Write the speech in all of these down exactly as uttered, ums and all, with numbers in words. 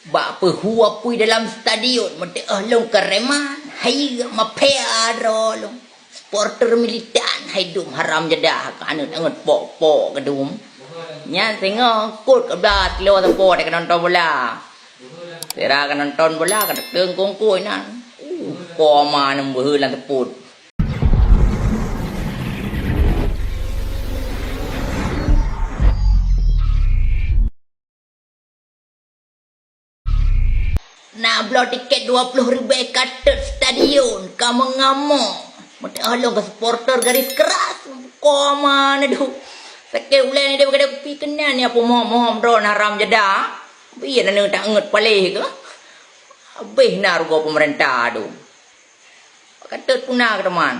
Bak peuhu apui dalam stadion, meuteuoh lôn keureman, hai mafia droe lôn. Supporter militan, hai dum haram jadah, ka aneuëk-aneuëk pok-pok keudum. Nyan singoh kot keublah tiloe sapo deh ka nonton bola. Sira ka nonton bola, ka teuteung kongkoi nan. Uh, koma neumbeuhe lam seupôt. Na bloe tiket dua ploh ribèe ka teuk stadion, ka meungamok. Meuteuoh lôn keu supporter garis keras, koma neuduek. Sakét ulèe nyan deh, bak kupi keunan nyan peumoh-moh droe haram jadah. Bie na neuta ngeut paléh keuh. Habéh na rugoe peumeurintah tu. Ka teuk puna keu teuma.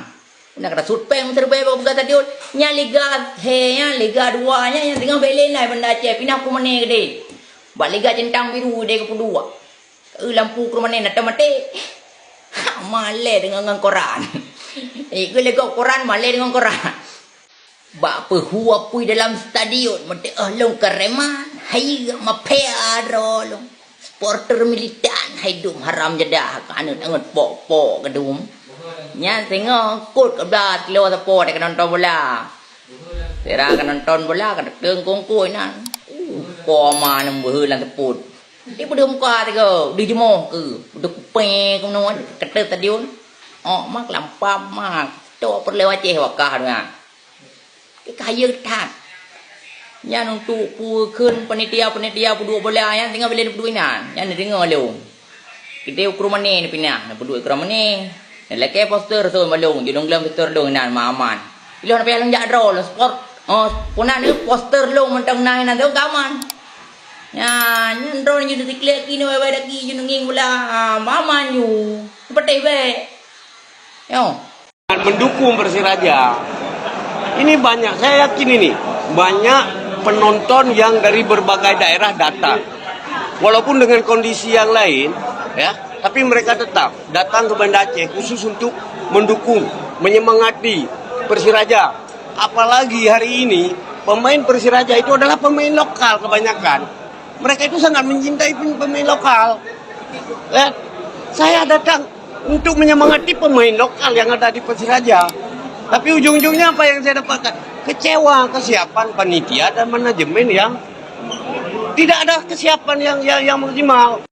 Puna kata sut péng meuseureubai bak buka stadion. Nyan Liga he nyan, Liga dua nyan, nyang teungoh belen lai Banda Aceh, pinah Krueng Mané keudeh. Bak Liga Centang Biru deh geupeuduek. Keu lampu Krueng Mané na teumaté. Ha, malèe deungon ngon koran. Eh, keu lé gob koran, malèe deungon koran. Bak peuhu apui dalam stadion, meuteuoh lôn keureman, hai mafia droe lôn. Supporter militan, hai dum haram jadah, ka aneuëk-aneuëk pok-pok keudum. Nyan singoh kot keublah tiloe sapo deh ka nonton bola. Sira ka nonton bola, ka teuteung kongkoi nan. Uh, koma neumbeuhe lam seupôt. Di peudeuh muka tiga, di jemoh keuh, di kupé keunoe, ka teuk stadion. Oh, mak lampam mak, tok peureulèe Aceh wakah deungon. Keu kayée that. Nyan untuk peue kheun panitia-panitia peuduek bola nyan teungoh belen peuduek inan. Nyan neudeungoe lôn. Keudeh u Krueng Mané neupinah, neupeuduek u Krueng Mané. Neulakèe poster son bak lôn, jinoe gleuem poster lôn inan ma aman. Ilôn na payah lôn jak droe lôn sport. Oh, puna neu poster lôn mantong na inan tu ka aman. Nyan, nyan droe nyoe siklik kinoe bak daki jinoe ngieng bola, ah, ma aman nyoe. Peuteh bèk. Yo. Mendukung Persiraja. Ini banyak, saya yakin ini, banyak penonton yang dari berbagai daerah datang. Walaupun dengan kondisi yang lain, ya, tapi mereka tetap datang ke Banda Aceh khusus untuk mendukung, menyemangati Persiraja. Apalagi hari ini, pemain Persiraja itu adalah pemain lokal kebanyakan. Mereka itu sangat mencintai pem-, pemain lokal. Ya, saya datang untuk menyemangati pemain lokal yang ada di Persiraja. Tapi ujung-ujungnya apa yang saya dapatkan? Kecewa, kesiapan panitia dan manajemen yang tidak ada kesiapan yang, yang, yang maksimal.